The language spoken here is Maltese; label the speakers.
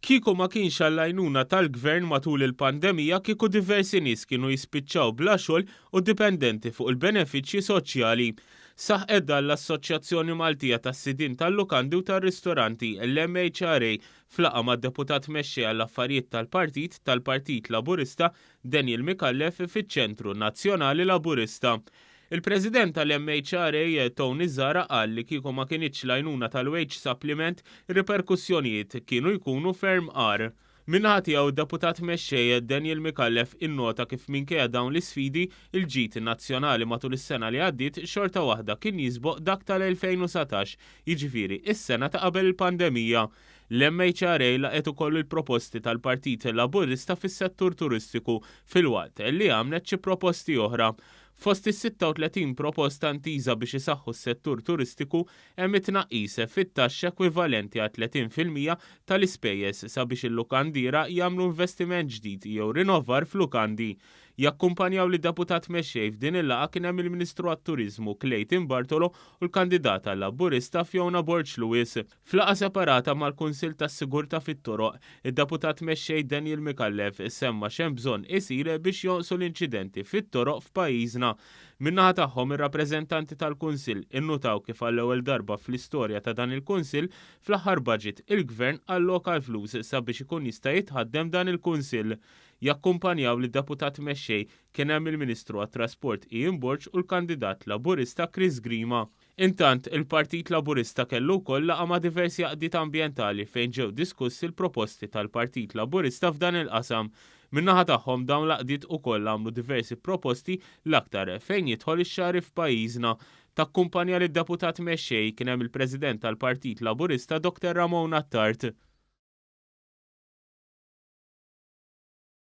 Speaker 1: Kieku ma kienx għall-għajnuna tal-Gvern matul il-pandemija kieku diversi nies kienu jispiċċaw bla xogħol u dipendenti fuq il-benefiċċji soċjali. Saħqet dan l-Assoċjazzjoni Maltija tas-Sidien tal-Lukandi u tar-Ristoranti, l-MHRA, f'laqgħa mad-Deputat Mexxej għall-Affarijiet tal-Partit tal-Partit Laburista Daniel Micallef fiċ-Ċentru Nazzjonali Laburista. Il-President tal-MHRA, Tony Zahra qal li kieku ma kinitx l-għajnuna tal-wage supplement, ir-riperkussjonijiet kienu jkunu ferm agħar. Min-naħa tiegħu d-Deputat Mexxej, Daniel Micallef innota kif minkejja dawn l-isfidi, il-ġid nazzjonali matul is-sena li għaddiet xorta waħda kien jisboq dak tal-2019, jiġifieri s-sena ta' qabel il-pandemija. L-MHRA laqgħet ukoll il-proposti tal-Partit Laburista fis-settur turistiku filwaqt li għamlet xi proposti oħra. Fost is-36 proposta intiża biex isaħħu s-settur turistiku hemm it-tnaqqis fit-taxxa ekwivalenti għal 30% tal-ispejjeż sabiex il-lukandiera jagħmlu investiment ġdid jew rinnovar f'lukandi. Jakkumpanjaw lid-Deputat Mexxej f'din il-laqgħa kien hemm il-Ministru għat-Turiżmu Clayton Bartolo u l-kandidata Laburista Fiona Borg Lewis. F'laqgħa separata mal-Kunsill tas-Sigurtà fit-Toroq, id-Deputat Mexxej Daniel Micallef semma x'hemm bżonn isir biex jonqsu l-inċidenti fit-toroq f'pajjiżna. Min-naħa tagħhom ir-rappreżentanti tal-Kunsill innutaw kif għall-ewwel darba fl-istorja ta' dan il-Kunsill, fl-aħħar budget il-Gvern alloka l-flus sabiex ikun jista' jitħaddem dan il-Kunsill. Jakkumpanjaw lid-Deputat Mexxej kien hemm il-Ministru għat-Trasport Ian Borg u l-kandidat Laburista Chris Grima. Intant, il-Partit Laburista kellu wkoll laqgħa ma' diversi għaqdiet ambjentali fejn ġew diskussi l-proposti tal-Partit Laburista f'dan il-qasam. Min-naħa tagħhom dawn l-għaqdiet ukoll għamlu diversi proposti l-aktar fejn jidħol ix-xagħri f'pajjiżna. Takkumpanja lid-Deputat Mexxej kien hemm il-President tal-Partit Laburista Dr Ramon Attard.